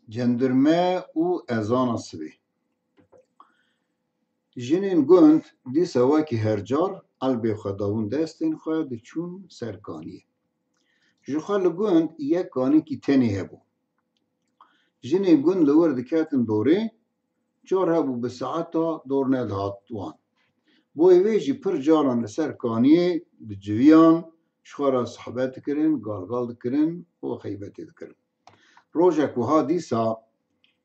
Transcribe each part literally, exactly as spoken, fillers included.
Cendirme û ezana sibê. Jinên gund dîsa wekî her car elbê xwe dabûn destên xwe, diçûn ser kaniyê. Ji xwe li gund yek kanîkî tenê hebû. Jinên gund li wir diketin dorê, car hebû bi saeta dor nedihat wan. Boyê wê jî pir caran li ser kaniyê diciviyan, ji xwe re sohbet dikirin, galgal dikirin û xeybetê dikirin. Rojek wiha dîsa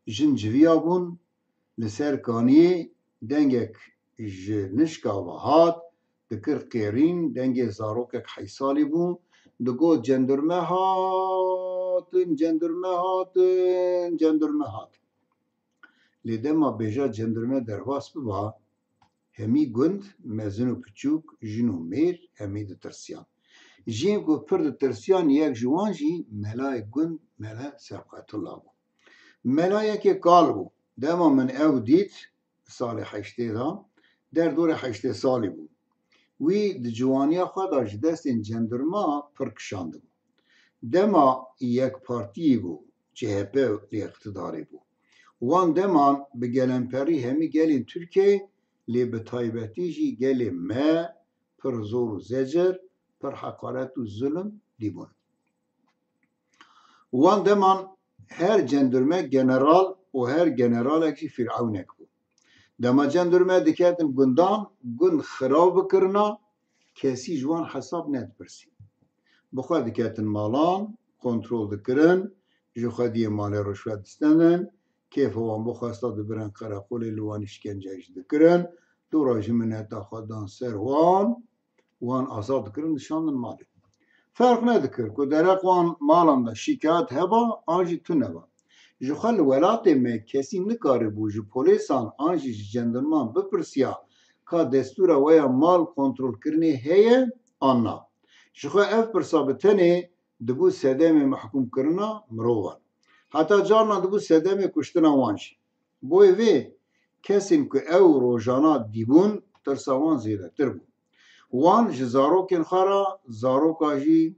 jin civiya bûn, li ser kaniyê dengek ji nişka ve hat, dikir qêrîn, dengê zarokek heyş salî bû, digot, "Cendirme hatin, cendirme hatin, cendirme hatin." Lê dema bêja cendirme derbas biba, hemî gund, mezin û piçûk, jin û mêr, hemî ditirsiyan. Jin ku pir ditirsiyan, yek ji wan jî melayê gund, Mele Sebqetullah bû. Mela yekê kal bû. Dema min ew dît, salê heştê de, derdorê heştê salî bû. Wî di ciwaniya xwe de ji destên cendirma pir kişandibû. Dema yekpartiyî bû, C H P li îqtidarê bû. Wan deman bi gelemperî hemî gelên Tirkiyeyê, lê bi taybetî jî gelê me pir zor û zecir, pir heqaret û zulm dîbûn. Wan deman her cendirmek general û her generalek jî fîrewnek bû. Dema cendirme diketin gundan, gund xiraw bikirina, kesî ji wan hesab nedipirsî. Bi xwe diketin malan, kontrol dikirin, ji xwediyê malê rişwet distendin, kêfa wan bixwesta dibirin qereqolê, li wan îşkence jî dikirin, dora jî mineta xwe dan ser wan, wan azad dikirin, dişandin malê. Ferq nedikir ku derek wan malan de şîkayet heba an jî tune ba. Ji xwe li welatê me kesî nikaribû ji polêsan an jî ji cendirman bipirsiya ka destûra we ya mal kontrolkirinê heye an na. Ji xwe ev pirsa bi tenê dibû sedemê mehkûmkirina mirovan. Heta carna dibû sedemê kuştina wan jî. Boyê vê kesên ku ew rojana dîbûn, tirsa wan zêdetir bû. Wan ji zarokên xwe re, zaroka jî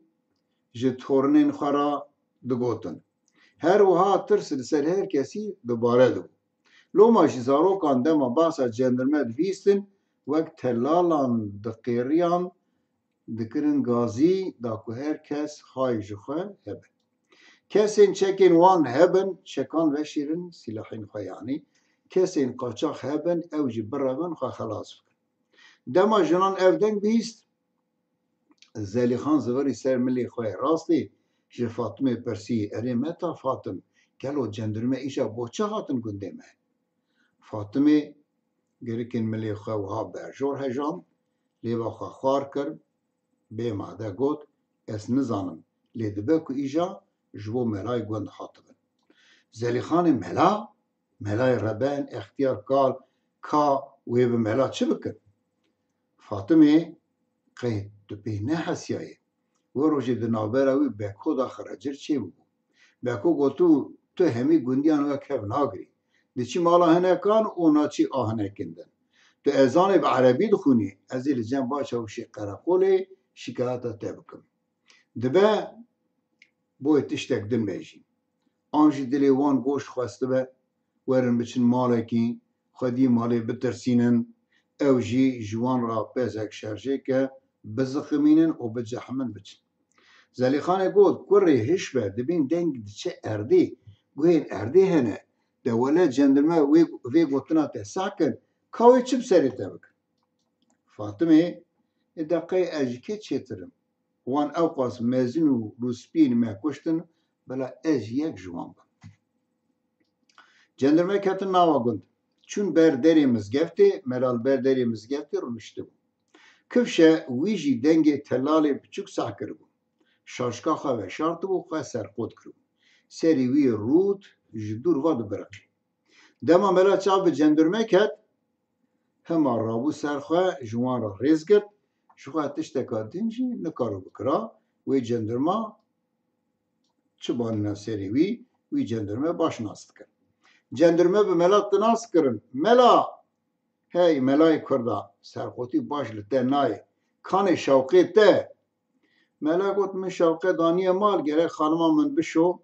ji torinên xwe re digotin. Her wiha tirs li ser her kesî dubare dibû. Loma jî zarokan dema behsa cendirme dibîstin, wek telalan diqêriyan, dikirin gazî da ku her kes hay ji xwe hebin. Kesên çekên wan hebin, çekan veşêrin, sîlehên xwe yanî. Kesên qaçax hebin, ew jî birevin, xwe xelas bikin. Dema jinan ev deng bihîst, Zelîxan zivirî ser milê xwe yê rastî, ji Fatimê pirsî, "Erê meta Fatim, gelo cendirme îja bo çi hatin gundê me?" Fatimê girikên milê xwe wiha berjor hejand, lêva xwe xwar kir, bê made got, "Ez nizanim, lê dibe ku îja ji bo melayê gund hatibin." Zelîxanê mela, melayê reben, extiyar kal, ka wê bi mela çi bikin? Fatimê, qey tu pê nehesiyaye? Wê rojê di navbera wî Beko de xiracir çêbûbû. Beko got, "Tu, tu hemî gundiyan wek hev nagirî. Diçî mala hinekan û naçî a hinekin din. Tu ezanê bi erebî dixwînî, ez ê li cem başçavûşê qereqolê şikayeta te bikim. Dibe boyê tiştek din be jî." An jî dilê wan goşt xwestibe, werin biçin malekî, xwediyê malê bitirsînin, ew jî ji wan re pezek şerjê ke, biziximînin û bicehimin biçin. Zelîxanê got, "Kurê hiş be, dibîn deng diçe erdê, guhên erdê hene, de wele cendirme wê, vê gotina te seh kin, ka wê çi bi serê te bikin?" Fatimê, "Ê de qey ez ji kê çêtir im? Wan ewqas mezin û rûspîn me kuştin, bila ez jî yek ji wan bim." Cendirme ketin nava gund. Çûn ber derê mizgeftê, mela li ber derê mizgeftê rûniştibû. Kifşe wî jî dengê telalê biçûk seh kiribû. Şaşka xwe veşartibû, xwe serqot kiribû. Serî wî rût ji dûr ve dibiriqî. Dema mela çav bi cendirme ket, hema rabû ser xwe, ji wan re rêz girt, ji xwe tişteka din jî nikaribû bikira. Wê cendirma çi banîna serê wî, wî cendirme baş nas dikir. Cendirme bi mela ti nas kirin. "Mela! Hey, melayê kurda, serqotî baş li te nayê. Kanê şewqê te?" Mela got, "Min şewqe daniye mal, gerek xanima min bişo,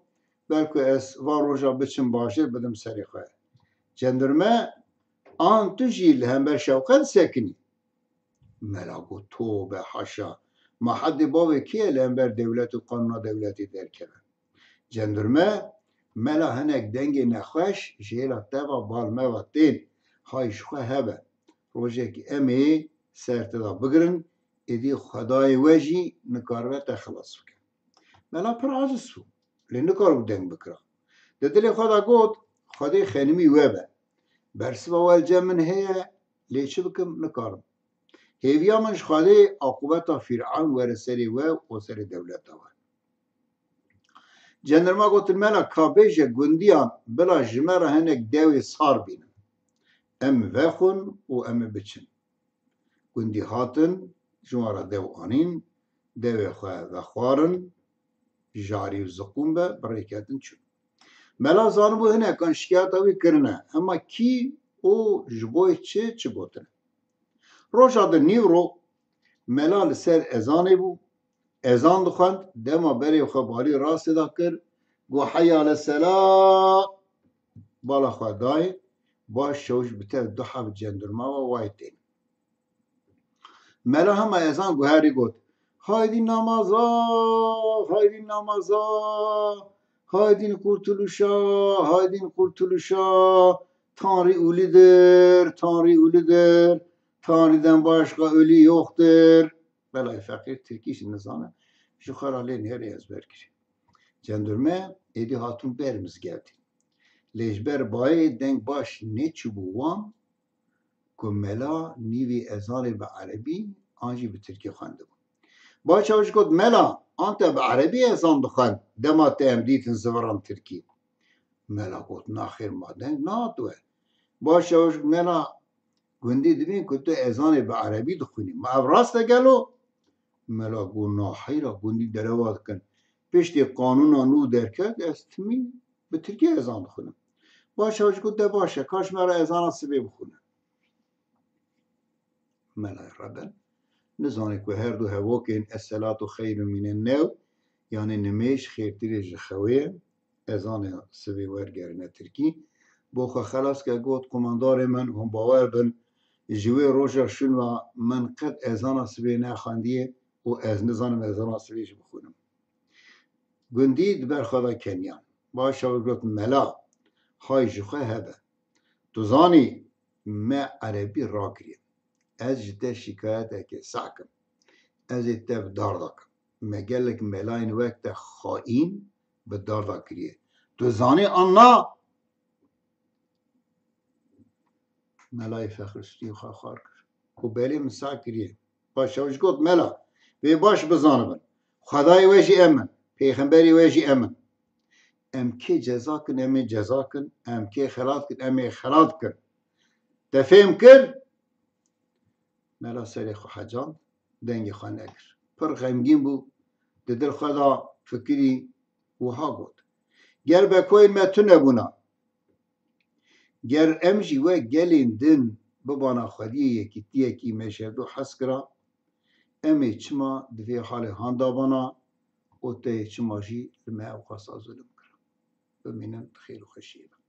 belku ez van roja biçim bajêr bidim serê xwe. Cendirme, an tu jî li hember şewqe disekinî? Mela got, tobe haşa, ma hedê bavê kê ye li hember dewlet û qanûna dewletê derkeve? Cendirme, mela hinek dengê nexweş ji hêla teva balmeva tên, hay ji xwe hebe. Rojekî em ê ser te de bigirin, êdî Xwedayê we jî nikaribe te xilas bike. Mela pir aciz bû. Lê nikaribû deng bikira. Di dilê xwe de got, Xwedê xenimî we be. Bersiva we li cem min heye, lê çi bikim, nikarim. Hêviya min ji Xwedê aqûbeta Fîrewn were serê we û serê dewleta we. Cendirma gotin, mela ka bêje gundiyan bila ji me re hinek dewê sar bînin. Em vexwin û em ê biçin. Gundî hatin, ji wan re dew anîn, dewê xwe vexwarin, jarî û ziqûm be, bi rê ketin çûn. Mela zanibû hinekan şikayeta wî kirine, hema kî û ji bo çi, çi gotine. Roja di nîvro mela li ser ezanê bû, ezan dixwend, dema berê xwe balî rastê de kir, got, Heyya ale sela, bala xwe dayê, baş çawiş bi tev du heb cendirma ve wayê tên. Mela hema ezan guherî got, Haydî namaza, haydî namaza, haydî kurtuluşa, haydî kurtuluşa, Tanrı uludur, Tanrı uludur, Tanrı'dan başka ölü yoktur. Belay feqîr tirkî jî nizane, ji xwe re lê nêrê ezber kirî. Cendirme êdî hatûn ber mizgevtî. Lê ji ber bayê deng baş neçûbû wan, ku mela nîvî ezanê bi erebî an jî bi tirkî xwendibû. Başçawiş got, Mela, an te bi erebî ezan dixwend, dema te em dîtin ziviran tirkî? Mela got, Naxêr, ma deng nehat we. Başçawiş got, Mela, gundî dibîn ku tu ezanê bi erebî dixwînî. Ma ev rast e gelo? Mela got, Naheyra, gundî derewa dikin. Piştî qanûna nû derket, ez timî bi tirkî ezan dixwînim. Başçawiş got, De baş e, ka ji me re ezana sibê bixwîne. Melayê reben nizane ku her du hevokên Es-selatu xeyrun minen-newm, yanî nimêj xêrtir e ji xewê ye, ezanê sibê wergerine tirkî. Bo xwe xelas ke got, Qomandarê min, hûn bawer bin, ji wê roja şûn ve min qet ezana sibê nexwendiye û ez nizanim ezana sibê jî bixwînim. Gundî di ber xwe de keniyan. Başçawiş got, Mela, hay ji xwe hebe. Tu zanî me erebî rakiriye. Ez ji te şîkayetekê seh kim. Ez ê te bi dar de kim. Me gelek melayên wek te xaîn bi dar de kiriye. Tu zanî an na? Melayê feqîr stûyê xwe xwar kir. Got, Belê, min seh kiriye. Başçawiş got, Mela, vê baş bizanibin. Xwedayê we jî em in. Pêxemberê we jî em in. Em kê ceza kin, em ê ceza kin. Em kê xelat kin, em ê xelat kin. Te fêm kir? Mela serê xwe hecand, dengê xwe nekir. Pir xemgîn bû. Di dil xwe de fikirî, wiha got, Ger bekoyên me tune bûna, ger em jî wek gelên din bibana xwediyê yekîtiyekî me ji hevdu hez kira, em ê çima di vê halê han dabana û te yê çima jî li me ewqasa zulm kira? Bimînin di xêr û xweşiyê de.